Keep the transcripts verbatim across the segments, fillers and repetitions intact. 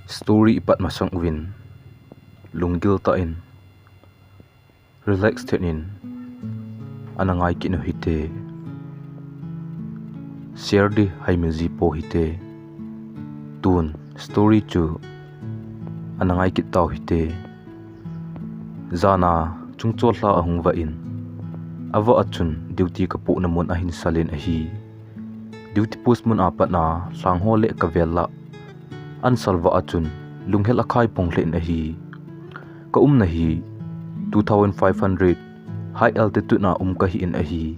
Story ipat masang uvin, lunggil tah in, relax thet in ana ngai kit u hite. Share di haimil ji po hite. Tun story chu ana ngai kit tau hite. Jana chungchol lha ahung vah in, avah a chun duty kapohna mun ahin sal in ahi. Duty post mun a pat a lhang ho le kavel lah an sal vah a chun lunghel akhai phong lheh in ahi. Kaumna hi two thousand five hundred high altitude a um kahi in ahi.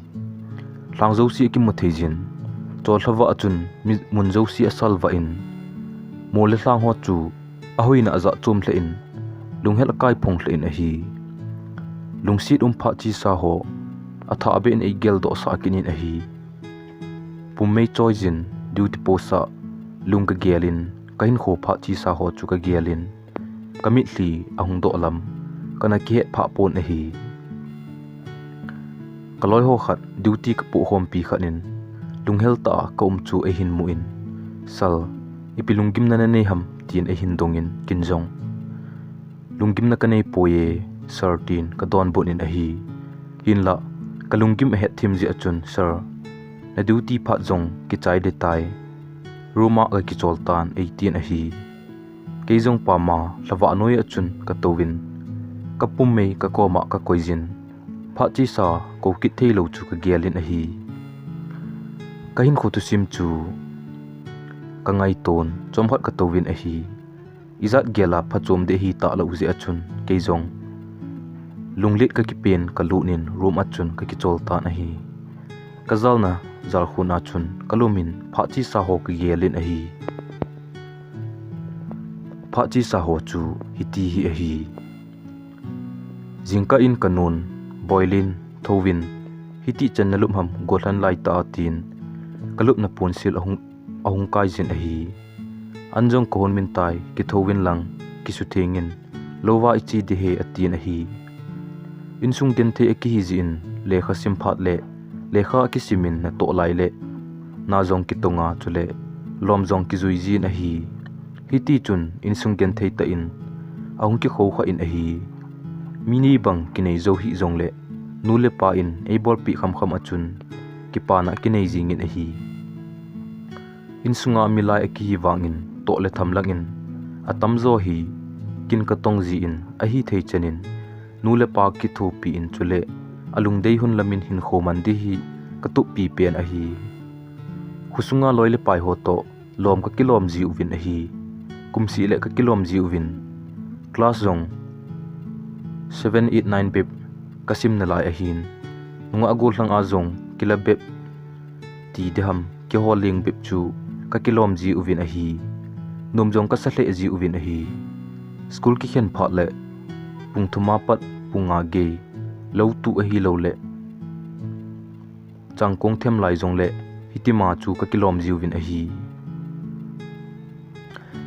Lhang jouse akimu thei jin, chol lha vah a chun mi, mun jouse asal vah in, mol le lhang ho chu ahoina ajah chom lheh in, lunghel akai phong lheh in ahi. Lungset um phat chesa ho athah beh in eigel doh sah kit in ahi. Pummei choi jin duty post a lung kagel in, kahinkho phat chesa ho chu kagel in, kamitlhi ahung doh lam kana kihet phah pon ahi. Kaloi ho khat duty kapoh khompi khat in lunghel tah a kaum chu eihin mu in, "Sir, ipi lunggimna nanei ham?" tin eihin dong in, ken jong, "Lunggimna kanei poi e, sir," tin kadonbut in ahi. Hinlah kalunggim ahet thim jeh a chun, "Sir, na duty phat jong kichai deh tai. Room a kakichol tan," eitin ahi. Kei jong pama lhavah noi a chun katouvin, kapummei kakoma kakoi jin, phat chesa kou kit thei lou chu kagel in ahi. Kahinkho thusim chu kangaito in, chomkhat katouvin ahi. Ijat gel a phachom deh hitah lou jeh a chun, kei jong lunglet kakipen kalut in room a chun kakichol tan ahi. Kajalna jalkhun a chun kalum in phat chesa ho kagel in ahi. Phat chesa ho chu hiti hi ahi. Jingkah in kanun, "Boilin, thouvin, hiti chan nalum ham, gollhang lai tah a," tin kalupna ponsil ahung, ahung kai jin ahi. An jong kahon min tai, "Kithouvin lang, kisutheng in, louva iche ding ahi," atin ahi. Insung genthei akihi jeh in, lekha sim phat le lekha akisim in natoh lai le, na jong kitong a, chule lom jong kijui jin ahi. Hitichun insung genthei tah in ahung kikhou kha in ahi. Mi ni bang kinei jou hih jongle, nu le pa in eibolpeh khamkham a chun kipana kinei jing in ahi. Insunga milai akihi vangin toh le tham lang in, atamjo hi kin katong jin, ahithei chan in nu le pa kithopi in, chule alungdei hun lam in hinkho man ding hi katup pipen ahi. Khosunga loi le pai ho toh lom kakilom jiuvin ahi. Kumseh le kakilom jiuvin. Class jong seven, eight, nine bep kasim nalai ahin, nungah gollhang a jong kila bep ti ding ham, kihol leng bep chu kakilom jiuvin ahi. Nom jong kasa lheh jiuvin ahi. School kikhen phat le pung thum a pat pung nga gei, lou tuh ahilouleh changkong them lai jongle, hitima chu kakilom jiuvin ahi.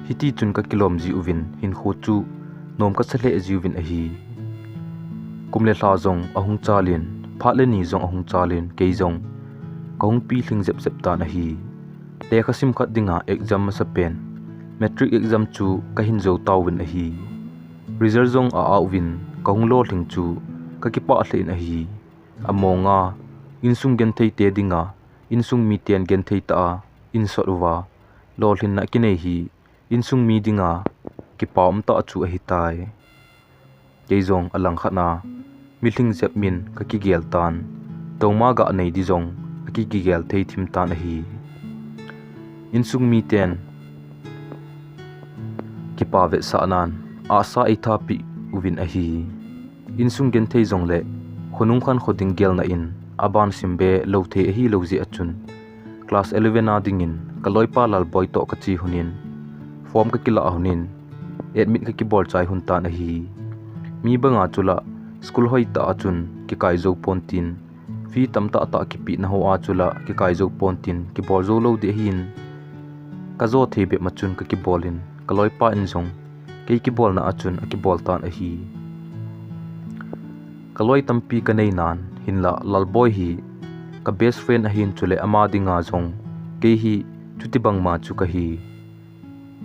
Hitichun kakilom jiuvin, hinkho chu nom kasa lheh jiuvin ahi. Kum le lha jong ahung chal in, phat le ni jong ahung chal in, kei jong kahung pilhing jep jep tan ahi. Lekha sim khat dinga exam masapen, matric exam chu kahin jou tauvin ahi. Result jong a-auvin, kahung lolhing chu kakipah lheh in ahi. Amonga, insung genthei te dinga insung miten genthei tah a insot uva lolhinna kinei hi insung mi dinga kipa umtah chu ahitai. Kei jong alangkhat a milhing jep min kakigel tan, toma ga nei ding jong akikigel thei thim tan ahi. Insung miten kipa vetsahnan ahsa eithapi uvin ahi. Insung genthei jongle khonung khankho ding gelna in aban sim be lou thei ahilou jeh a chun, class eleven a dingin kaloipa Lalboi toh kache lhonin, form kakilah lhonin, admit kakibol chai lhon tan ahi. Mi banga chula school hoitah a chun kikai jou pon tin, fee tamtah tah kipehna hoa chula kikai jou pon tin, kibol jou lou ding ahin, kajo thei bep ma chun kakibolin, kaloipa in jong kei kibolna a chun akibol tan ahi. Kaloi tampi kanei nan, hinlah Lalboi hi ka best friend ahin, chule ama dinga jong kei hi chuti bangma chu kahi.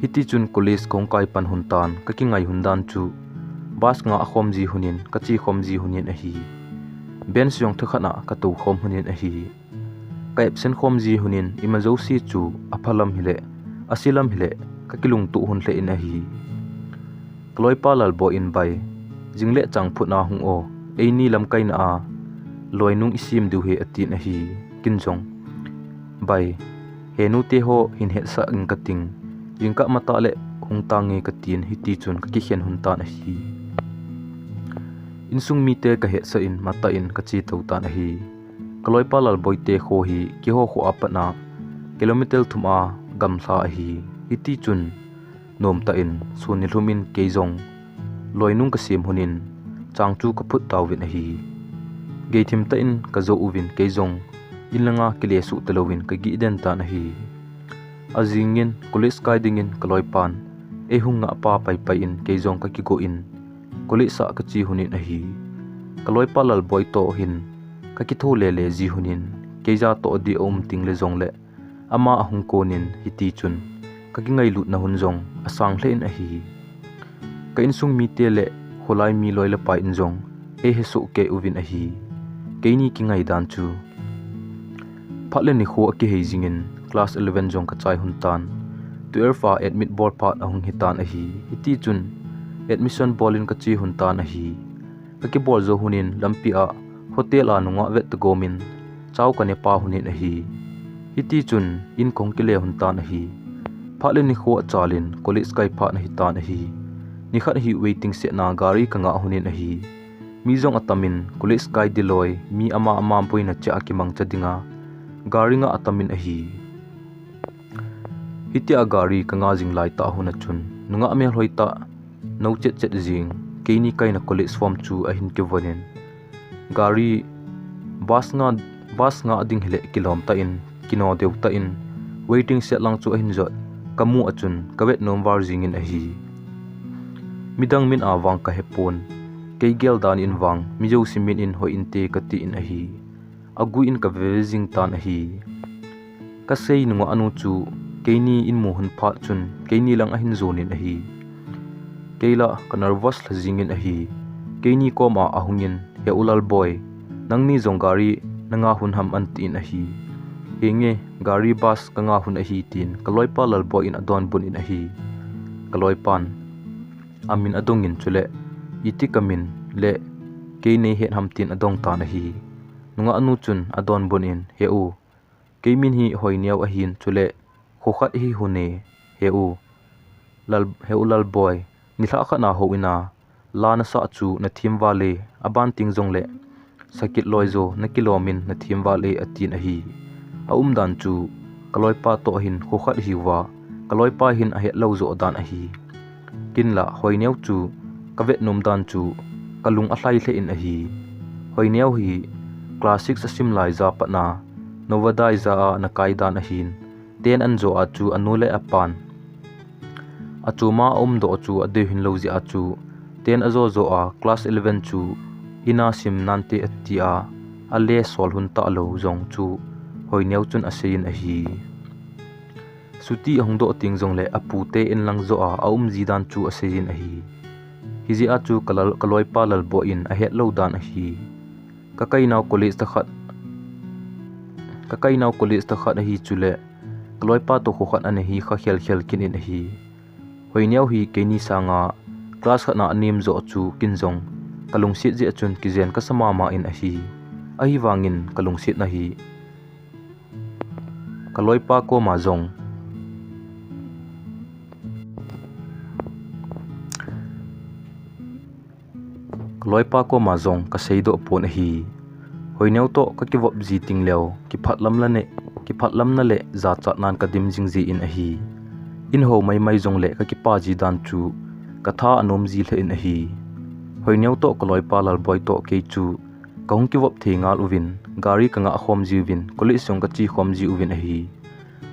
Hiti chun college kahung kai pan hun tan, kakingai hun dan chu bus nga akhom ji hunin, kache khom ji hunin ahi. Bench jong thakhat a katou khom hunin ahi. Ka absent khom ji hunin, ima jouse chu apha lam hile, ase lam hile, kakilungtup hun lheh in ahi. Kaloipa Lalboi in, "Bai, jing le chang phut na hung o, eini lamkaina a loinung isem diu ahi," atin ahi. Ken jong, "Bai, henu teho hin hetsah in kating, jingkah matah le hung tange," katin, hiti chun kakikhen hun tan ahi. Insung mite kahetsah in, matah in kache tou tan ahi. Kaloipa Lalboi te kho hi keiho kho a pat a kilometer thum a gamla ahi. Hiti chun nomtah in sun nilhum in kei jong loinung kasem hunin chang chu kaphut tauvin ahi. Geithim tah in kajou uvin kei jong in langa kile suh talouvin kagih den tan ahi. Ajing in college kai dingin kaloipan eihung ngah pa paipai in kei jong kakigo in college a kache hunin ahi. Kaloipa Lalboi toh hin kakitho lele ji hunin, keija toh ding aum tengle jongle ama ahung konin, hiti chun kakingailutna hun jong asang lheh in ahi. Ka insung mite le kholai mi loi le pai in jong eihesoh kei uvin ahi. Keini kingai dan chu, phat le nikho akihei jingin class eleven jong kachai hun tan, twelve a admit bol phat ahung hitan ahi. Hiti chun admission bol in kache hun tan ahi. Kakibol jou hunin lampi a hotel a nungah vet tagom in chao kane pa hunin ahi. Hiti chun in kahung kile hun tan ahi. Phat le nikho achal in college kai phat ahitan ahi. Nikhat hi waiting shed na gari kangah hunin ahi. Mi jong atam in college kai ding loi, mi ama ama boina cheh a kimangcha dinga gari ngah atam in ahi. Hitia gari kangah jing laitah hun a chun nungah melhoi tah, nou chet chet jing, keini kaina college form chu ahin kivon in, gari bus ngah, bus ngah ding hile kilom tah in, kino deu tah in, waiting shed lang chu ahin jot, kamu a chun kavet nom val jingin ahi. Midang min a vang kahepon, kei gel dan in vang mi jouse min in hoi inte katin ahi. Agui in kave jing tan ahi. Kasei nungah nu chu keini in mu hun phat chun keini lang ahin jonin ahi. Kei la ka nervous lha jingin ahi. Keini koma ahungin, "He u Lalboi, nangni jong gari nangah hun ham?" atin ahi. "Henge, gari bus kangah hun ahi," tin kaloipa Lalboi in adonbut in ahi. Kaloipan amin adongin chule, "Iti kamin le kei neihet ham?" tin adong tan ahi. Nungah nu chun adonbut in, "He u, kei min hi Hoineo ahin chule kho khat hi hune, he u, Lal, he u Lalboi, nilhah khat na houin a la nasah chu nathem val e, aban teng jongle sakit loi jo nakilom in nathem val e," atin ahi. Aumdan chu kaloipa toh hin kho khat ahiuva, kaloipa hin ahet lou joh dan ahi. Ken la Hoineo chu kavet nom dan chu kalung alhai lheh in ahi. Hoineo hi class six asim lai ja pat na Navodaya ja a ana kai dan ahin, ten ahin jo a chu anu le apan achoma aumdoh chu adei hin lou jeh a chu ten ajo jo a class eleven chu ina sim nante ati a, ale sol hun talou jong chu Hoineo chun aseiyin ahi. Chuti ahung doh teng jongle apute in lang jo a aum ji dan chu aseiyin ahi. Hijeh a chu kalal, kaloipa Lalboi in ahet lou dan ahi. Kakainau college thakhat, kakainau college thakhat ahi chule kaloipa toh kho khat ana hi kha khel khel kit in ahi. Hoineo hi keini sanga class khat na anem joh chu ken jong kalungset jeh a chun kijen kasa mama in ahi. Ahivangin kalungsetna hi kaloipa koma jong, kaloipa koma jong kaseidoh pon ahi. Hoineo toh kakivop ji teng leu, kiphatlam la ne, kiphatlamna le jachatnan kadim jing jin ahi. In ho maimai jongle kakipa ji dan chu katha anom ji lheh in ahi. Hoineo toh kaloipa Lalboi toh kei chu kahung kivop thei ngal uvin, gari kangah khom jiuvin, college jong kache khom jiuvin ahi.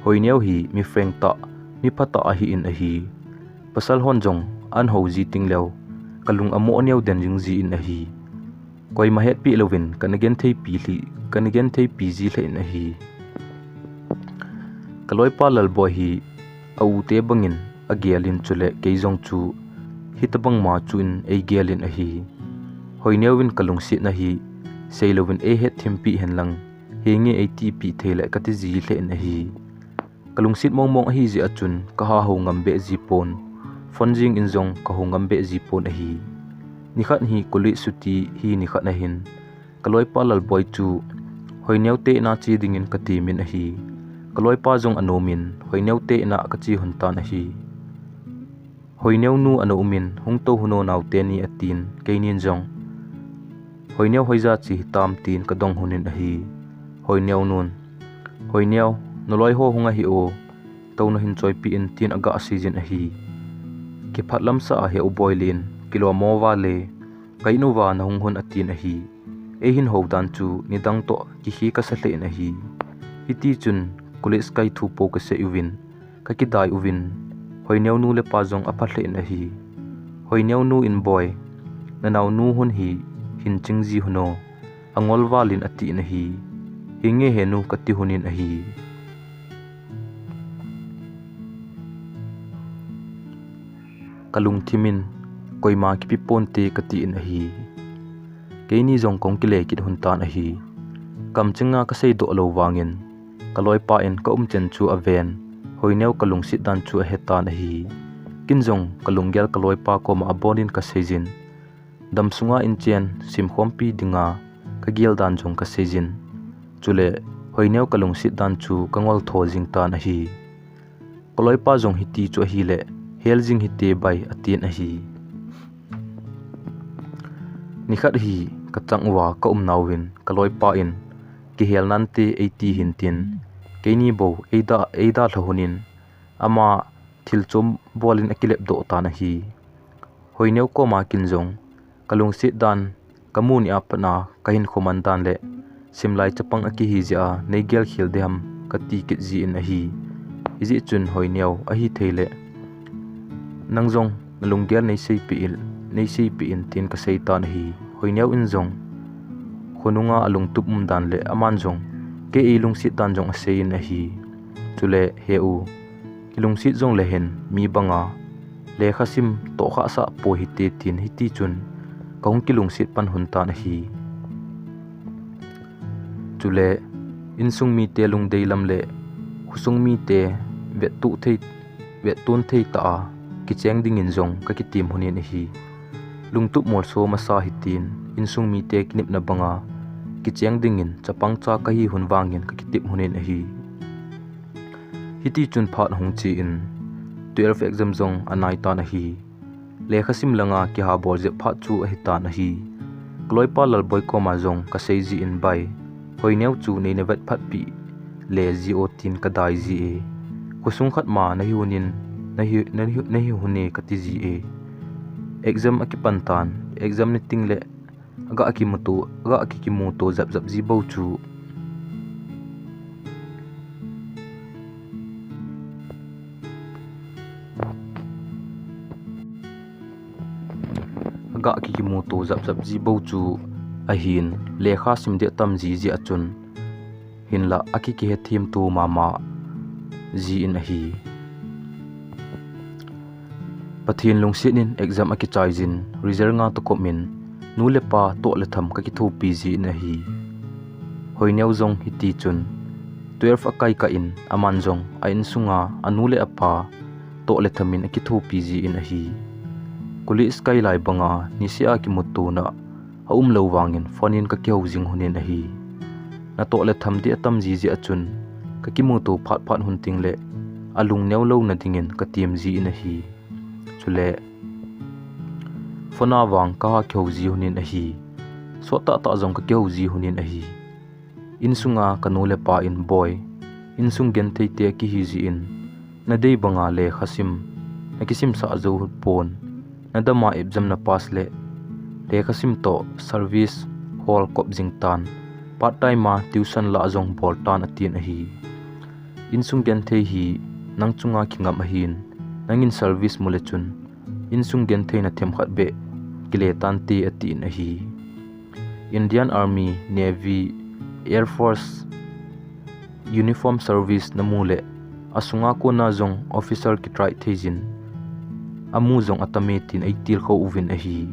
Hoineo hi mi frank tah, mi phatah ahin ahi. Pasal hon jong ahin hou ji teng leu, kalung amo neo den jing jin ahi. Koima hetpi louvin kana gentheipi lhi, kana gentheipi ji lheh in ahi. Kaloipa Lalboi hi aute bangin agelin chule kei jong chu hitobang ma chu in eigelin ahi. Hoineo in kalungsetna hi seilouvin eihet thimpi henlang, henge eitipi theile kati ji lheh in ahi. Kalungset mongmong ahi jeh a chun kaha ho ngam beh ji pon, phone jing in jong kaho ngam beh ji pon ahi. Nikhat hi college chuti hi nikhat ahin, kaloipa Lalboi chu Hoineo te in'a che dingin katemin ahi. Kaloipa jong anomin Hoineo te in'a kache lhon tan ahi. Hoineo nu ana umin, hung tou lhon o naote ni atin, keinin jong Hoineo hoija che hitam tin kadong lhonin ahi. Hoineo nun, Hoineo, naloi ho hung ahi o, tou nahin choipi in tin aga seijin ahi. Kiphatlamsa a he u Boilin, kilom mo vale, ka in uva nahung lhon atin ahi. Eihin hou dan chu nidang toh kikhe kasa lheh in ahi. Hitichun college kai thu po kasei uvin, kakidai uvin, Hoineo nu le pa jong apha lheh in ahi. Hoineo nu in Boi, nanaonu lhon hi hin ching ji lhon o, angol valin atin ahi. Henge henu kati lhonin ahi. Kalungthimin, koima kipe ponte katin ahi. Keini jong kahung kile kit lhon tan ahi. Kamchenga kaseidoh lou vangin, kaloipa in kaumchan chu aven, Hoineo kalungset dan chu ahetan ahi. Kin jong kalunggel kaloipa koma abonin kaseijin, damsunga inchen simkhompi dinga kagel dan jong kaseijin, chule Hoineo kalungset dan chu kangol tho jing tan ahi. Kaloipa jong hiti chu ahile, hel jing hite bai atin ahi. Nikhat hi kachang uva kaum nauvin kaloipa in, kihel nante eiti hintin, keini bou eida, eidalha lhonin, ama thil chom bolin akilepdoh tan ahi. Hoineo koma kin jong, kalungset dan, kamu nia pat'a kahinkho man dan le simlai chapang akihi jeh a neigel khel ding ham kati kit jin ahi. Hijeh chun Hoineo ahitheile, nang jong nalunggel neiseipeh in, neiseipeh in tin kaseitan ahi. Hoineo in jong khonunga alungtup um dan le aman jong kei eilungset dan jong aseiyin ahi. Chule he u, kilungset jongle hin mi banga lekhasim tohkhahsah poi hite tin hitichun kahung kilungset pan lhon tan ahi. Chule insung mite lungdei lam le khosung mite vettuh thei, vetton thei tah a kicheng dingin jong kakitem lhonin ahi. Lungtup molso masa hitin, insung mite kinepna banga kicheng dingin chapangcha kahi lhon vangin kakitep lhonin ahi. Hitichun phat ahung chen, twelve exam jong anaitan ahi. Lekhasim langa kihabol jep phat chu ahitan ahi. Kaloipa Lalboi koma jong kasei jin, Bai, Hoineo chu neina vetphatpi le ji o tin kadai ji e. Khosung khat ma nahi lhonin, nahi, nahi, nahi lhone kati ji e. Exam akipan tan, exam niting le aga kimuto, aga kikimuto japjap ji bou chu. Aga kikimuto japjap ji bou chu ahin, lekhasim ding atam ji jeh a chun, hinlah akikihetthemto mama jin ahi. Pathen lungset in exam akichaijin, result nga toh komin, nu le pa toh le tham kakithopi jin ahi. Hoineo jong hitichun, twelve akaikah in, aman jong a insunga anu le apa toh le thamin akithopi jin ahi. College kai lai banga niseh a kimutona aumlou vangin phone in kakihou jing lhonin ahi. Natoh le tham ding atam ji jeh a chun, kakimuto phatphat lhon tengle alungneo louna dingin katem jin ahi. Chule phone a vang kaha kihou ji lhonin ahi. Sottah tah jong kakihou ji lhonin ahi. Insunga kanu le pa in, Boi, insung gentheite akihi jin, nadei banga lekhasim nakisimsah jou pon, nadama exam napass le lekhasim toh service hol kop jing tan, part time a tuition lah jong bol tan atin ahi. Insung genthei hi nang chunga kingam ahin, nangin service mule chun insung gentheina themkhat beh kile tante atin ahi. Indian Army, Navy, Air Force, uniform service namu le asunga kona jong officer kitry theijin, amu jong atame tin eitilkhou uvin ahi.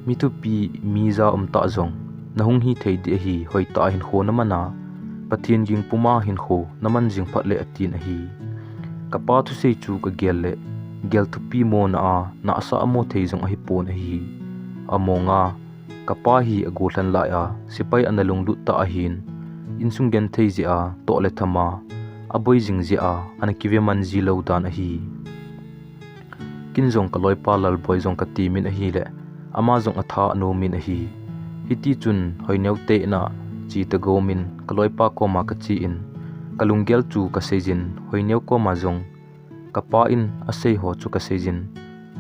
Mi thupi, mi ja umtah jong nahung hithei ding ahi, hoitah a hinkho naman a, Pathen ging puma hinkho naman jing phat le atin ahi. Kapa thusei chu kagel le, gel thupi mona a, nahsah amo thei jong ahipon ahi. Amonga, kapa hi agollhan lai a, sepai ana lunglut tah ahin, insung genthei jeh a, toh le tham a, aboi jing jeh a, ana kive man ji lou dan ahi. Ken jong kaloipa Lalboi jong katemin ahile, ama jong atha anomin ahi. Hitichun Hoineo te in a che tagomin kaloipa koma kachen, kalunggel chu kaseijin, Hoineo koma jong kapa in asei ho chu kaseijin,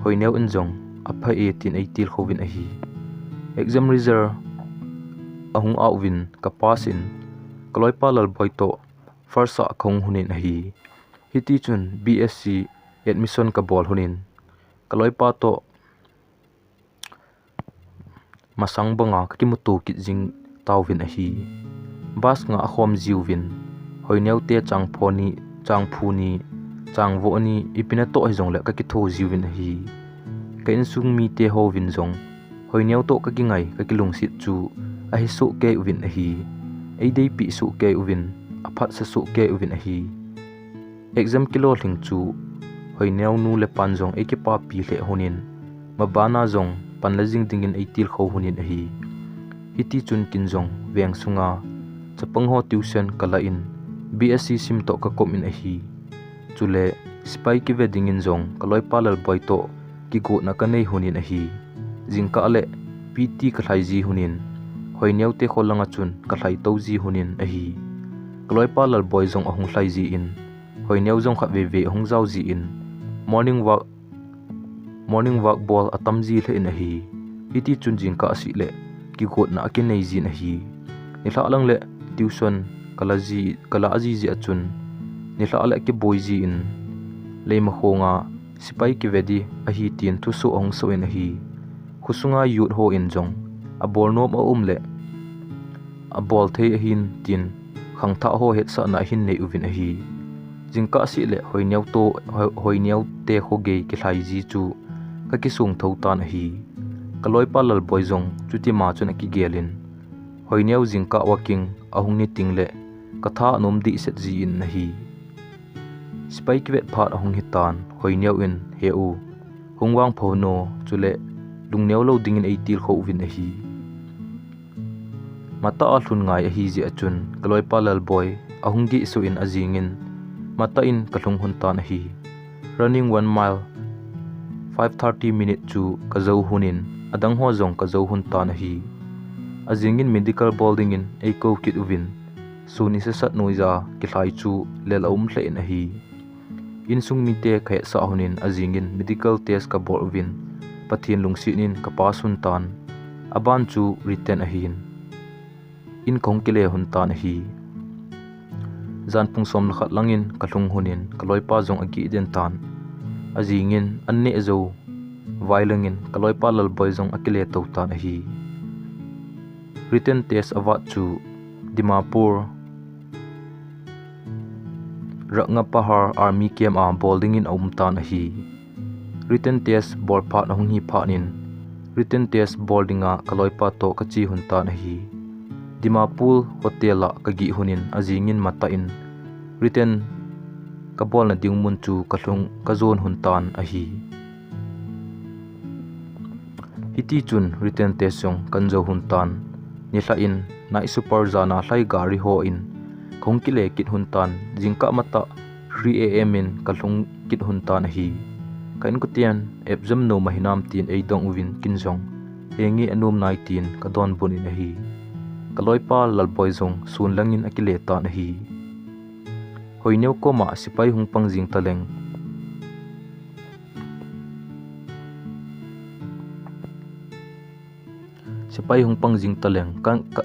Hoineo in jong apha e tin eitilkhouvin ahi. Exam result ahung auvin kapass in, kaloipa Lalboi toh first a kahung hunin ahi. Hitichun B S C admission kabol hunin, kaloipa toh masang banga kakimuto kit jing tauvin ahi. Bus nga akhom jiuvin, Hoineo te changpho ni, changphu ni, changvoh ni, ipi natoh hijongle kakitho jiuvin ahi. Ka insung mite hovin jong, Hoineo toh kakingai, kakilungset chu ahi sohkei uvin ahi. Eideipeh sohkei uvin, aphatsa sohkei uvin ahi. Exam kilolhing chu Hoineo nu le pan jong eikipapi lheh hunin, mabana jong panla jing dingin eitilkhou hunin ahi. Hitichun ken jong veng sunga chapang ho tuition kalah in, B S C sim toh kakop in ahi. Chule sepai kive dingin jong kaloipa Lalboi toh kigotna kanei hunin ahi. Jingkah le P T kalhai ji hunin, Hoineo te kho langa chun kalhai tou ji hunin ahi. Kaloipa Lalboi jong ahung lhai jin, Hoineo jong khatvei vei ahung jao jin, morning walk, morning walk bol atam ji lheh in ahi. Hitichun jingkah seh le kigotna akinei jin ahi. Nilhah lang le tuition kala ji, kala ji jeh a chun, nilhah le akiboi jin, Leimakhong a sepai kive ding ahi tin thusoh ahung soh in ahi. Khosunga youth hon jong abolnom aum le abol thei ahin tin khangthah ho hetsahna ahin nei uvin ahi. Jingkah seh le Hoineo toh, Hoi-, Hoineo te kho gei kilhai ji chu kakisong thou tan ahi. Kaloipa Lalboi jong chutima chun akigelin, Hoineo jingkah walking ahung ni teng le katha anom dehset jin ahi. Sepai kivet phat ahung hitan, Hoineo in, He u, hung vangpho no, chule lungneo lou dingin eitilkhou uvin ahi. Matah a lhun ngai ahi jeh a chun, kaloipa Lalboi ahung gihsuh in ajingin, matah in kalhung hun tan ahi. Running one mile, five thirty minute chu kajou hunin, adang ho jong kajou hun tan ahi. Ajingin medical bol dingin eikou kit uvin, sun ni sasat noija kilhai chu lel aum lheh in ahi. Insung mite kahetsah hunin ajingin medical test kabol uvin, Pathen lungset in kapass hun tan. Aban chu written ahin, in kahung kile hun tan ahi. Jan pung som le khat langin kalhung hunin kaloipa jong agih den tan. Ajingin an neh jou vai langin kaloipa Lalboi jong akile tou tan ahi. Written test avat chu Dimapur, Rangapahar Army Camp a bol dingin aum tan ahi. Written test bol phat ahung hi phat in, written test bol dinga kaloipa toh kache hun tan ahi. Dimapur hotel a kagih hunin ajingin matah in written kabolna ding mun chu kalhung kajon hun tan ahi. Hitichun written test jong kanjou hun tan. Nilhah in night super jan a lhai gari hon kahung kile kit hun tan. Jingkah matah three A M in kalhung kit hun tan ahi. Ka inkoten exam nom ahinam tin eidong uvin ken jong, Henge anom nai tin kadonbut in ahi. Kaloipa Lalboi jong sun langin akile tan ahi. Hoineo koma sepai hung pang jing taleng, sepai hung pang jing taleng, ka, ka,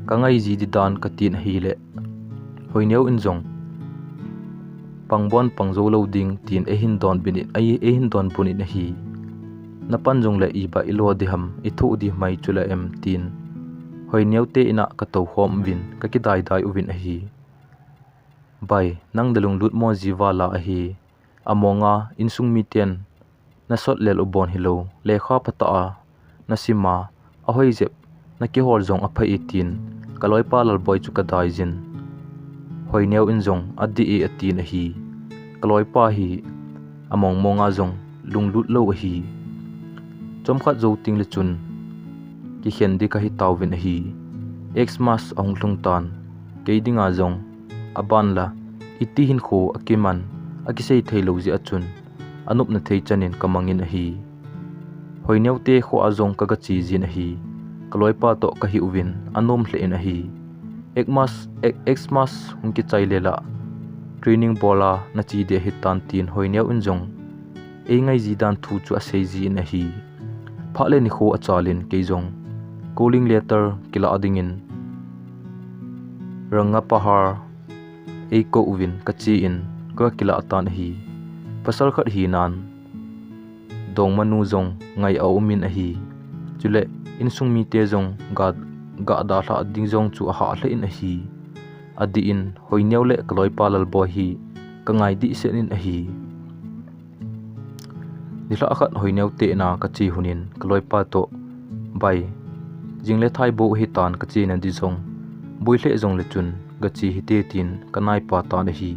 kangai ji ding dan katin ahile, Hoineo in jong, Pang bon pang jou lou ding, tin eihin donbut in, ei, eihin donbut in ahi. Napan jongle iba ilo ding ham, ithoh ding ham chule em, tin Hoineo te in a katou khom uvin, kakidaidai uvin ahi. Bai, nang nalunglut mo ji vala ahi. Amonga insung miten nasot lel u bon hilou, lekha phatah a nasima, ahoi jep, nakihol jong aphai e tin, kaloipa Lalboi chu kadaijin. Hoineo in jong adih e atin ahi. Kaloipa hi among monga jong lunglut lou ahi. Chomkhat jou tengle chun kikhen ding kahitauvin ahi. Xmas ahung lhung tan, kei dinga jong aban la, iti hinkho akiman, akisei theilou jeh a chun, anopna thei chanin kamangin ahi. Hoineo te khoa jong kagache jin ahi. Kaloipa toh kahiuvin, anom lheh in ahi. Xmas, X-, Xmas hung kichai lela, training bola nache ding ahitan tin Hoineo in jong eingai ji dan thu chu asei jin ahi. Phat le nikho achalin kei jong calling letter kilah dingin Rangapahar eikou uvin kachen, kakilah tan ahi. Pasal khat hinan, dongmanu jong ngai aumin ahi. Chule insung mite jong ga, gah dalhah ding jong chu ahah lheh in ahi. Adih in Hoineo le kaloipa Lalboi hi kangai dehset in ahi. Nilhah khat Hoineo te ina kache lhonin kaloipa toh, bai, jing le thai bou ahitan kachena ding jong, boi lheh jongle chun gache hite tin kanaipa tan ahi.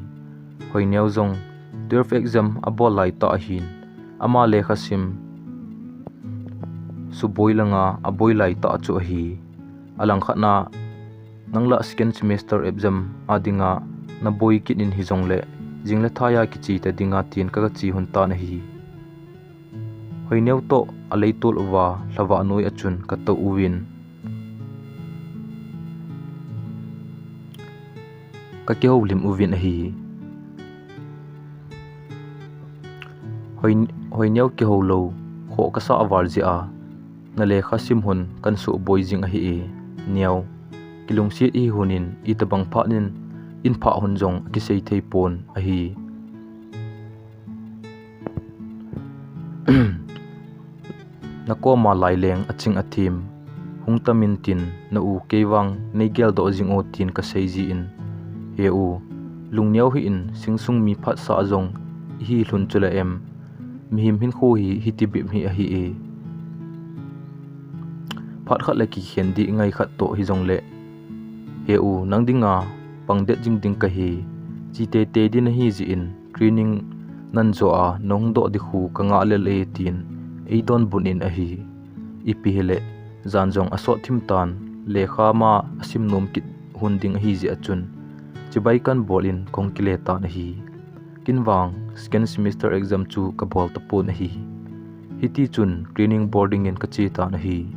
Hoineo jong twelve exam abol laitah ahin, ama lekha sim suboi langa aboi laitah chu ahi. Alangkhatna, nang la second semester exam a dinga naboi kit in hijongle, jing le thai a kiche ta dinga tin kagache lhon tan ahi. Hoineo toh aleitol uva lhavah noi a chun katou uvin, kakihoulim uvin ahi. Hoi, Hoineo, kihou lou khoh kasah val jeh a, nalekha sim lhon kahin suboi jing ahi e, Neo. Kilungset ihi lhonin, itobang phat in, in phah lhon jong akisei thei pon ahi. Nakoma laileng aching athem hung tamin tin, na u kei vang neigeldoh jing o tin kasei jin, he u, lungneo hih in, singsung mi phatsah jong ihi lhon chula em? Mihem hinkho hi hiti bep hi ahi e. Phat khat le kikhen ding ngai khat toh hijongle, he u, nang dinga pang det jing ding kahi, che teitei ding nahi jeh in, training nan jo a nahung doh ding khu kangah lel e tin eidonbut in ahi. Ipi hile, jan jong asot thim tan, lekha ma asim nom kit lhon ding ahi jeh a chun, chibai kahin bol in kahung kile tan ahi. Ken vang second semester exam chu kabol tapon ahi. Hiti chun training bol dingin kache tan ahi.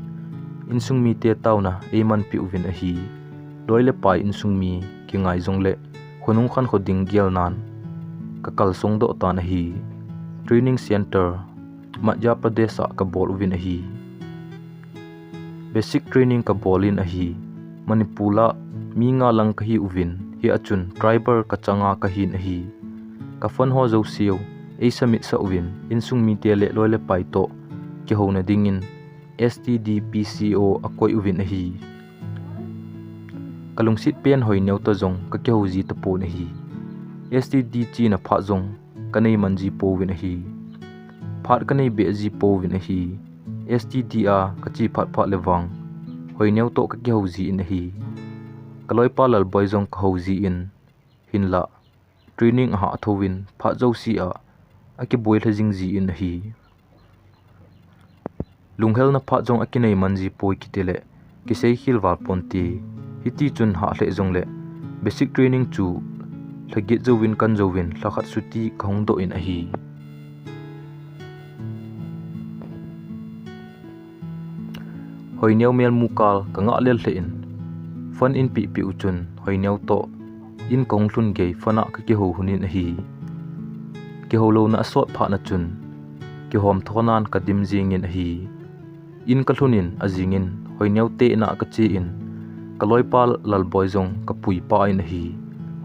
Insung mite taona eimanpi uvin ahi. Loi le pai insung mi kingai jongle, khonung khankho ding gelnan kakalsong doh tan ahi. Training center Madhya Pradesh a kabol uvin ahi. Basic training kabol in ahi. Manipur a mi nga lang kahi uvin, hia chun tribal kachanga kahin ahi. Ka friend ho jouseu eisubmit sah uvin, insung mite le loi le pai toh kihouna dingin S T D P C O akoi uvin ahi. Kalungset pen Hoineo toh jong kakihou ji tapon ahi. S T D chena phat jong kanei man ji pouvin ahi. Phat kanei beh ji pouvin ahi. S T D a kache phat phat le vang, Hoineo toh kakihou jin ahi. Kaloipa Lalboi jong kahou jin, hinlah training ahah thouvin phat jouse a akiboi lha jing jin ahi. Lunghelna phat jong akinei man ji poi kiti le, kisei khel val ponte. Hiti chun hah lheh jongle, basic training chu lha get jouvin kan jouvin lha khat chuti kahung doh in ahi. Hoineo mel mu kal kangah lel lheh in, friend in pehpeh u chun Hoineo toh in kahung lhun gei friend a kakihou lhonin ahi. Kihou louna asot phat na chun, kihom thonan kadim jingin ahi. In kalhun in ajingin, Hoineo te in a kachen, kaloipa Lalboi jong kapui pah in ahi.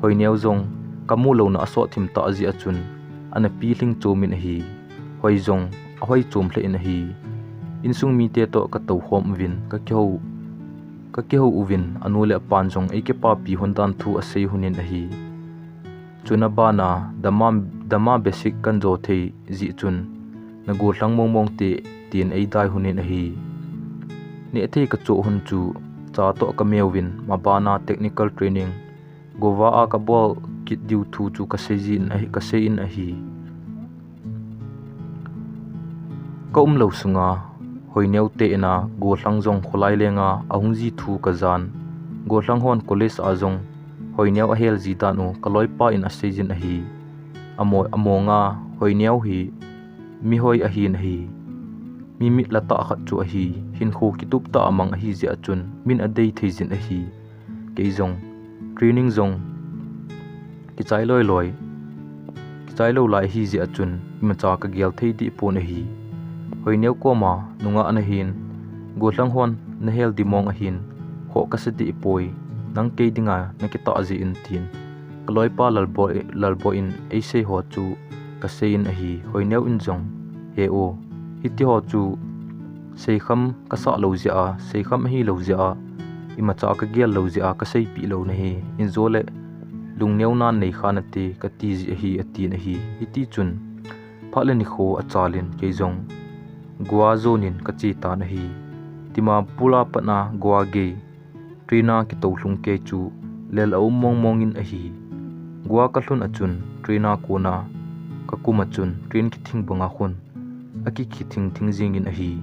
Hoineo jong kamu louna asot thim tah jeh a chun, ana pilhing chomin ahi. Hoi jong ahoi chom lheh in ahi. Insung mite toh katou khom uvin, kakihou, kakihou uvin, anu le apan jong eikipapi lhon dan thu asei lhonin ahi. Chuna bana, Daman Dama basic kan jo thei jeh chun, na gollhang mong mong te, tin ei dai lhonin ahi. Neh thei ka choh lhon chu, cha toh ka meuvin, mabana technical training Goa a ka bol kit diu thu chu ka sei jin ahi, ka sei in ahi. Ka um lou sunga, Hoineu te in a gollhang jong kholai lenga ahung ji thu ka jan. Gollhang hon college a jong Hoineu ahel ji dan u ka loipa in asei jin ahi. Amo, amonga Hoineu hi mihoi ahin ahi. Mi mit la tah khat chu ahi, hinkho kitup tah a mang ahi jeh a chun min adei thei jin ahi. Kei jong, training jong, kichai loi loi, kichai lou lai ahi jeh a chun, imacha ka gel thei deh pon ahi. Hoineu koma, nungah nahin, gollhang hon nahel dimong ahin, khoh ka sa deh poi, nang kei dinga na kitah jeh in tin. Ka loipa Lalboi, Lalboi in ei sei ho chu ka sei in ahi, Hoineu in jong, he o, hiti ho chu seikham ka sah lou jeh a, seikham ahi lou jeh a, imacha ka gel lou jeh a, ka seipeh lou nahi, in jo le lungneo nan nei kha nate, ka ti ji ahi, atin ahi. Hiti chun, phat le nikho achal in kei jong Goa jon in ka che tan ahi. Dimapur a pat a Goa gei, train a kitou lhung kei chu lel a um mong mong in ahi. Goa ka lhun a chun train a kona ka kum a chun train kithing banga khun aki kithing thing jing in ahi.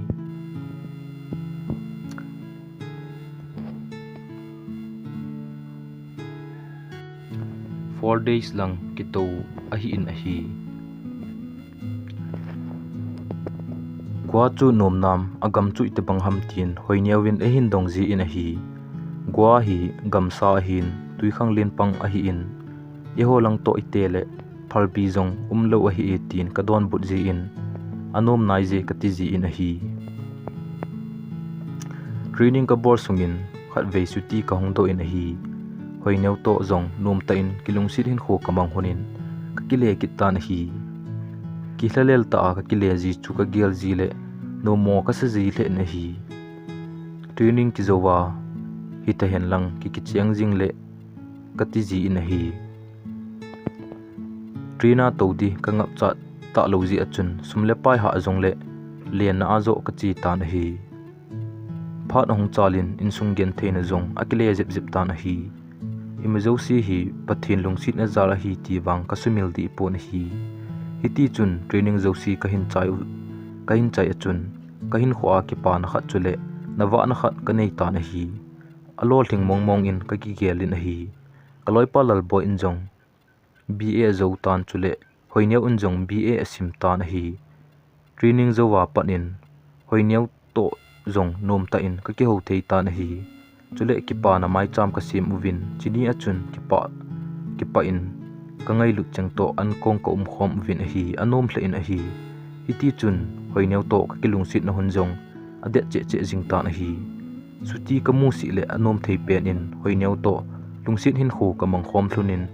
Four days lang kitou ahi in ahi. Goa chu nom nam a gam chu itobang ham tin Hoineu in eihin dong ji in ahi. Goa hi gamsa ahin, twikhanglen pang ahi in, eiho lang toh ite le phalbi jong um lou ahi e tin ka donbut ji in, anom nai je ka ti ji in ahi. Training ka bol sung in khatvei chuti ka hung doh in ahi. Hoineu toh jong nom tah in kilungset hinkho ka mang lhon in ka kile kit tan ahi. Kilhalel tah a ka kile ji chu ka gel ji le nommo ka sa ji lheh in ahi. Training kijou a hita hen lang ki kicheng jing le ka ti ji in ahi. Train a tou di ka ngapcha talou jeh a chun sum le pai hah jong le lenna a joh ka che tan ahi. Phat ahung chal in insung genthei na jong akile jep jep tan ahi. Ima jouse hi Pathen lungsetna jal ahi ti vang ka sumil deh pon ahi. Hiti chun training jouse ka hin chai u, ka hin chai a chun ka hinkho a kipana khat chule navahna khat ka nei tan ahi. Alolhing mong mong in ka kigel in ahi. Ka loipa Lalboi in jong B A ajou tan chule Hoineu in jong B A asim tan ahi. Training jou a pat in Hoineu toh jong nom tah in ka kihou thei tan ahi. Chule kipana maicham ka sem uvin, chuni a chun kipah, kipah in ka ngailut cheng toh ankong ka um khom uvin ahi, anom lheh in ahi. Hiti chun Hoineu toh ka kilungsetna hun jong adet cheh cheh jing tan ahi. Chuti ka mu sih le anom thei pen in Hoineu toh lungset hinkho ka mang khom lhon in,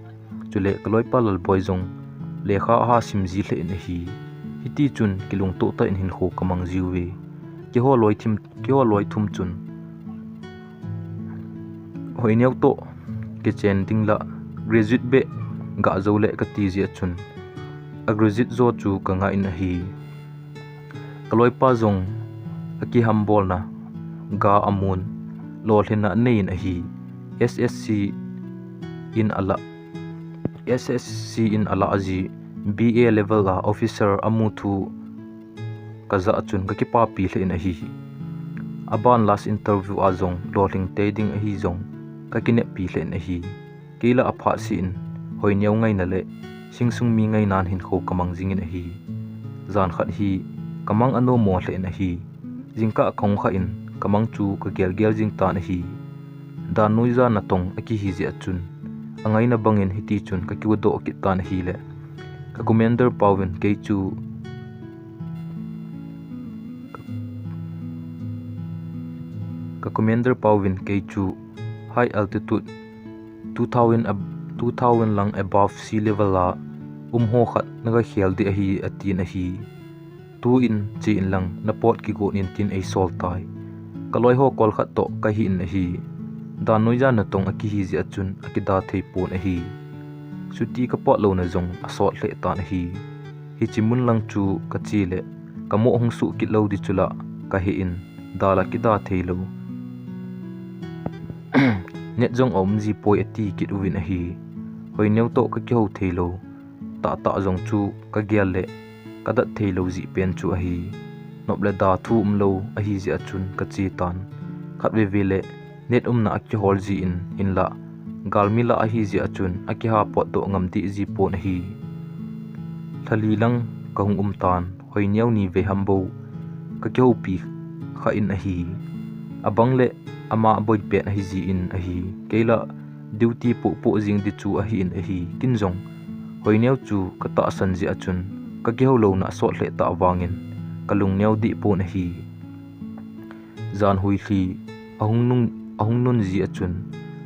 chule ka loipa Lalboi jong lekha aha sim ji lheh in ahi. Hiti chun kilungto tah in hinkho ka mang jiuve. Keiho loi thim, keiho loi thum chun Hoineu toh kichen ding la graduate beh ga jou le ka ti jeh a chun a graduate jo chu ka ngah in ahi. Ka loipa jong akihambolna ga amun, lolhinna anei in ahi. S S C in ala, S S C in ala aji, B A level a officer amu thu ka jah a chun ka kipapi lheh in ahi. Aban last interview a jong lolhing tei ding ahi jong ka kineppi lheh in ahi. Kei la aphat sih in Hoineu ngaina le singsung mi ngaina in hinkho ka mang jing in ahi. Jan khat hi ka mang anom mo lheh in ahi. Jingkah kahung khah in ka mang chu ka gel gel jing tan ahi. Dan noija natong akihi jeh a chun angaina bang in hiti chun ka kiu doh kit tan ahile ka commander pau in kei chu, ka commander pau in kei chu high altitude two thousand ab-, two thousand lang above sea level a um ho khat na ga khel ding ahi, atin ahi. Tu in, che in lang, na pot kigon in tin ei sol tai. Ka loi ho kol khat toh ka hi in ahi. Dan noija natong akihi jeh a chun akida thei pon ahi. Chuti kapot louna jong asot lheh tan ahi. Hiche mun lang chu kache le kamoh hung suh kit lou di chu la kahe in, dal a kida thei lou. Net jong aum ji poi ati kit uvin ahi. Hoineo toh kakihou thei lou. Tahtah jong chu kagel le kadat thei lou jeh pen chu ahi. Nop le da thu um lou ahi jeh a chun kache tan. Khatvei vei le net umna akihol ji in, hinlah galmi lah ahi jeh a chun akiha potdoh ngam deh ji pon ahi. Lha li lang kahung um tan, Hoineo ni vei ham bou kakihoupi kha in ahi. Abang le ama aboi pen ahi ji in ahi. Kei lah duty pohpoh jing di chu ahi in ahi. Ken jong Hoineo chu katahsan jeh a chun kakihou louna asot lheh tah vangin kalung neo deh pon ahi. Jan huilhi ahung nun, ahung nun ji a chun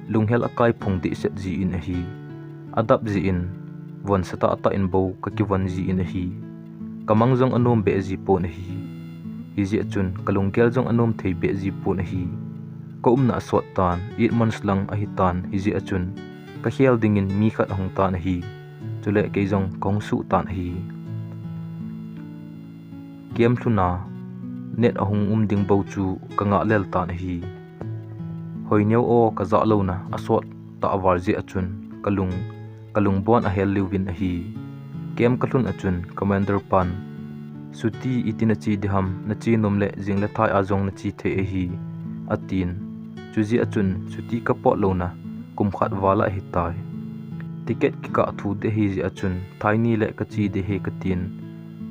lunghel akai phong dehset ji in ahi. Adap jeh in von sa tahtah in bou kakivon ji in ahi. Kamang jong anom beh ji pon ahi. Hijeh a chun kalunggel jong anom thei beh ji pon ahi. Kaumna asot tan, eight months lang ahi tan, hijeh a chun kakhel dingin mi khat ahung tan ahi. Chule kei jong kahung suh tan ahi. Camp lhun a net ahung um ding bou chu kangah lel tan ahi. Hoineo o kajah louna asot tah val jeh a chun kalung, kalungbon ahel liuvin ahi. Camp kalhun a chun commander pan, chuti iti nache di ham, nache nom le jing le thai a jong nache thei ahi, atin. Chujeh a chun chuti kapot louna kum khat val ahitai. Ticket kikah thu ding ahi jeh a chun thai ni le kache ding ahi katin.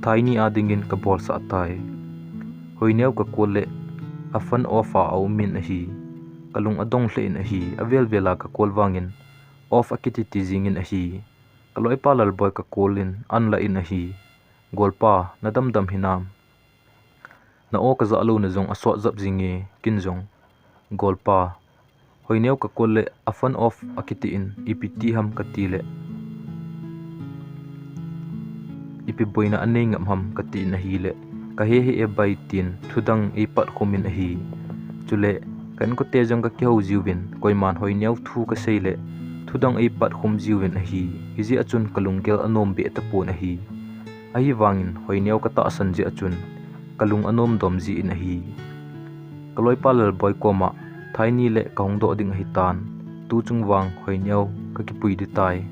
Thai ni a dingin kabolsah tai. Hoineo kakol le a phone off a aum in ahi. Kalung adong lheh in ahi. Avel vel a kakol vangin off akiti ti jingin ahi. Kaloipa Lalboi kakol in anla in ahi. Golpa, nadamdam hinam? Na o kajah louna jong asot jap jinge, ken jong. Golpa, Hoineo kakol le a phone off akiti in, ipi ti ham kati le, ipi boina anei ngam ham kati in ahile, kahe hih e bai tin thudang eipat khum in ahi. Chule ka inkote jong kakihou jiuvin, koiman Hoineo thu kasei le thudang eipat khum jiuvin ahi. Hijeh a chun kalunggel anom beh tapon ahi. Ahivangin Hoineo katahsan jeh a chun kalung anom dom ji in ahi. Kaloipa Lalboi koma thai ni le kahung doh ding ahitan, tuchung vang Hoineo kakipui ding tai,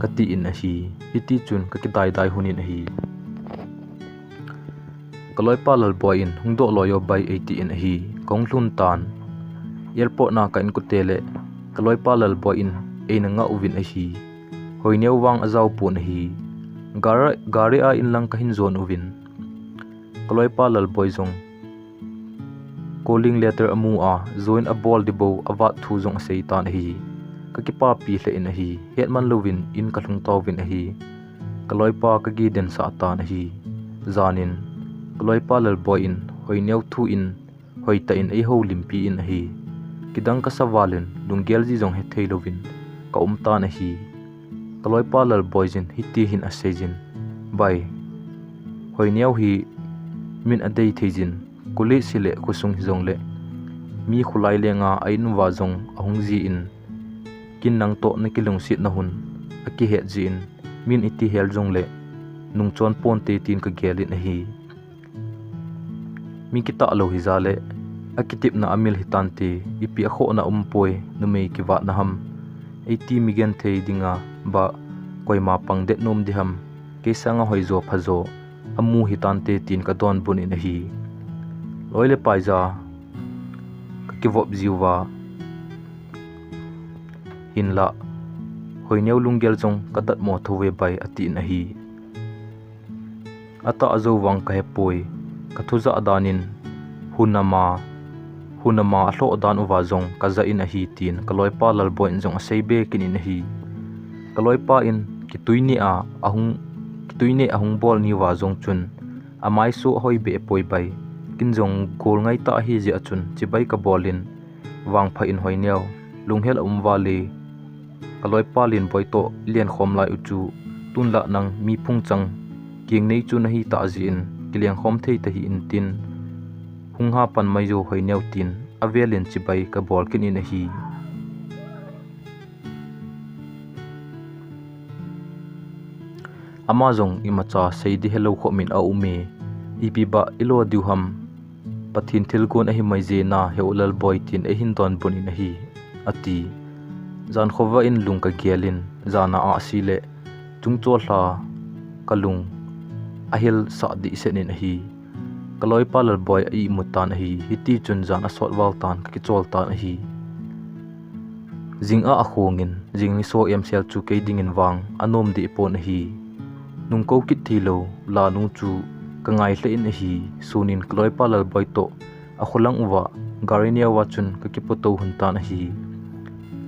kati in ahi. Hiti chun kakidaidai lhon in ahi. Kaloipa Lalboi in hung doh loi o bai eiti in ahi. Kahung lhun tan, airport na ka inkote le kaloipa Lalboi in eina ngah uvin ahi. Hoineo vang ajao pon ahi. Gari, gari a inlang kahin jon uvin, kaloipa Lalboi jong calling letter amu a, join abol ding bou avat thu jong asei tan ahi. Kakipapi lheh in ahi. Hetman louvin in kalhung tauvin ahi. Kaloipa kagidensah tan ahi. Janin kaloipa Lalboi in Hoineo thu in hoitah in eihoulimpi in ahi. Kidang kasa valin lunggel ji jong hethei louvin kaum tan ahi. Kaloipa Lalboi jin hiti hin aseijin, Bai, Hoineo hi min adei theijin, college hile khosung hijongle mi kholai lenga a in uva jong ahung jin, ken nangtoh nakilungsetna hun akihet jin, min iti hel jongle nungchon ponte tin kagel in ahi. Mi kitah lou hija le akitepna amil hitante, ipi akhohna umpoi, numei kivatna ham, eiti mi genthei dinga ba koima pangdet nom ding ham, kei sanga hoijo phajo amu hitante tin kadonbut in ahi. Loi le paija kakivop jiuva, hinlah Hoineo lunggel jong kadatmo thouve bai, atin ahi. Atah jou vang kahepoi, kathujah danin hunama, hunama alhoh dan uva jong kajah in ahi, tin kaloipa Lalboi in jong aseibe kit in ahi. Kaloipa in kituineh a ahung, kituineh ahung bol niuva jong chun amaiso ahoibeh poi bai, ken jong gol ngaitah ahijeh a chun chibai kabolin, vangpha in Hoineo, lunghel aum vale, kaloipa Lenboi toh lenkhom lai u chu, tunlah nang mi phungchang kingnei chu nahitah jeh in kilengkhom thei tahih in tin, hung hapan maijou Hoineo, tin avelin chibai kabol kit in ahi. Ama jong imacha seidi helou khomin aume. Ipi ba ilo diu ham. Pathen thilgon ahi mai jeh in, Heo Lalboi tin eihin donbut in ahi, ati. Jan khovah in lung kagel in, jan a ahsi le chungchol a kalung ahilsah dehset in ahi. Kaloipa Lalboi a imu tan ahi, hitichun jan asot val tan kakichol tan ahi. Jing a akhong in, jing ni so emsel chu kei dingin vang anom deh pon ahi. Nung kou kit theilou lanu chu kangai lheh in ahi. Sun in kaloipa Lalboi toh akholang uva, gari neo a chun kakipuitou lhon tan ahi.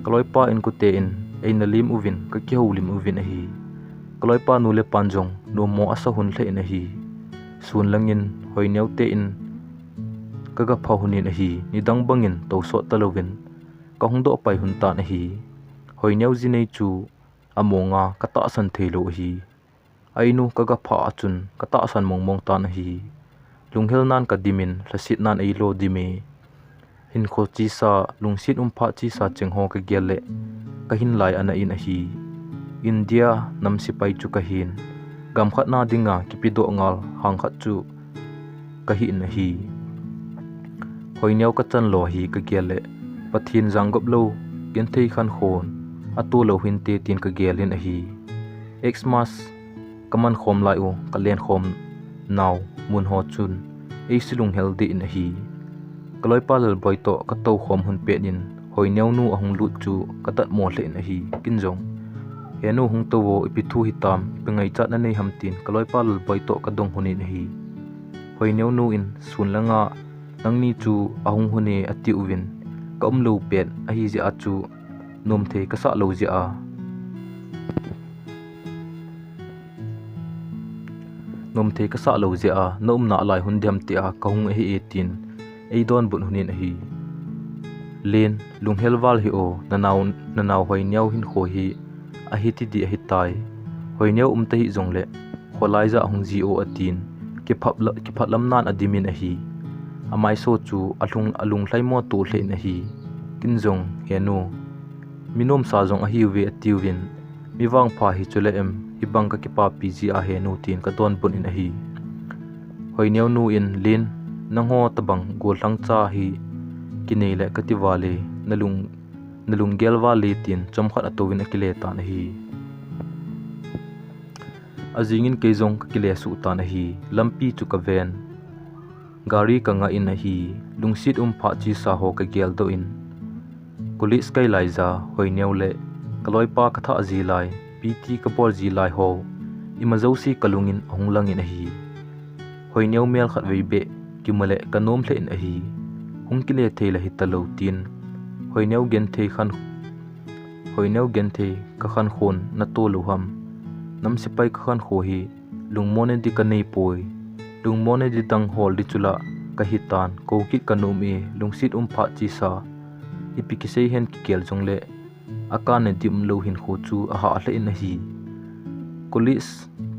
Kaloipa inkote in eina lim uvin, kakihoulim uvin ahi. Kaloipa nu le pan jong nommo asa lhon lheh in ahi. Sun lang in Hoineo te in kagapha lhon in ahi. Nidang bangin tousot talouvin kahung doh pai lhon tan ahi. Hoineo jinei chu amonga katahsan theilou ahi. A-inu kagapha a chun katahsan mongmong tan ahi. Lunghel nan kadim in, lhaset nan eilo dim e. Hinkho chesa, lungset umphah chesa cheng ho kagel le kahin lai ana in ahi. India nam sepai chu kahin, gam khat na dinga kipedoh ngal hang khat chu kahin ahi. Hoineo kachan lo hi kagel le, Pathen jangop lou, genthei khankhon atoh lou hinte tin kagel in ahi. Xmas kaman khom lai u, kalen khom nau mun ho chun eisi lunghel deh in ahi. Kaloipa Lalboi toh katou khom lhon pet in, Hoineo nu ahung lut chu kadatmo lheh in ahi. Kin jong, "He nu, hung tou vo, ipi thu hitam, ipi ngaichat nanei ham?" tin kaloipa Lalboi toh kadong lhon in ahi. Hoineo nu in, "Sun langa nangni chu ahung lhon e," atiuvin, kaum lou pet ahi jeh a chu nomthei kasah lou jeh a, nomthei kasah lou jeh a, na umna lai lhon diam tia kahung ahi e tin eidonbut lhon in ahi. Len, lunghel val hih o, nanao, nanao Hoineo hinkho hi ahiti ding ahitai. Hoineo um tahih jongle kholai jah hung ji o, atin, kiphat la-, kiphat lam nan adim in ahi. Amaiso chu alung, alung lhaimo to lheh in ahi. Kin jong, "He nu, mi nomsa jong ahiuve," atiuvin, "Mi vangpha hi chule em, hibang kakipapi ji a he nu," tin kadonbut in ahi. Hoineo nu in, "Len, nangho tabang gollhang cha hi kinei le kati val e, nalung, nalunggel val e," tin chomkhat atouvin akile tan ahi. Ajing in kei jong kakile suh tan ahi. Lampi chu kaven, gari kangah in ahi. Lungset umphah chesa ho kageldoh in, college kai laija Hoineo le kaloipa kathah ji lai, PT kabol ji lai ho, ima jouse kalung in ahung lang in ahi. Hoineo mel khatvei beh kimu le kanom lheh in ahi. Hung kile thei la hitalou tin, Hoineo genthei khan, Hoineo genthei kakhankhon natoh lou ham. Nam sepai kakhankho hi lungmonna ding kanei poi. Lungmonna ding dang hol ding chu la kahitan, kou kit kanom e, lungset umphah chesa, ipi kisei hen kigel jongle, akanna dim lou hinkho chu ahah lheh in ahi. College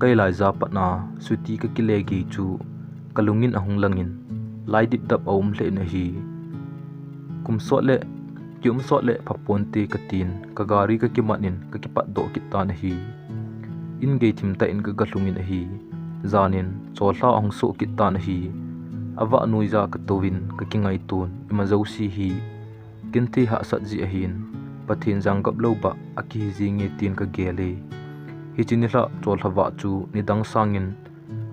kai laija pat a chuti kakile gei chu kalung in ahung lang in, lai dipdap aum lheh in ahi. Kum sot le, kium sot le phaponte katin, kagari kakiman in kakipatdoh kit tan ahi. In gei thim tah in kaga lhung in ahi. Jan in chollha ahung soh kit tan ahi. Avah noiya katouvin kakingaito in, ima jouse hi genthei hahsat jeh ahin, Pathen jangop lou bah akihi jinge tin kagel e. Hiche nilhah chollha vah chu nidang sangin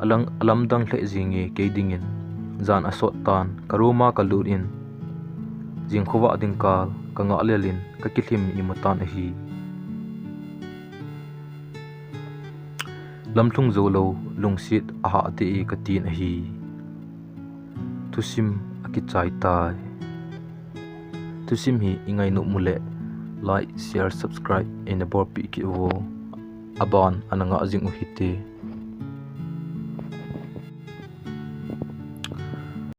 alang, alamdang lheh jinge kei dingin. Jan asot tan, ka room a kalut in, jingkhovah ding kal kangah lel in kakilhim imu tan ahi. Lamlhung joulou, lungset ahah deh e katin ahi. Thusim akichai tai. Thusim hi ingainom uleh like, share, subscribe eina bolpeh kit uvo. Aban ana ngah jing uhite.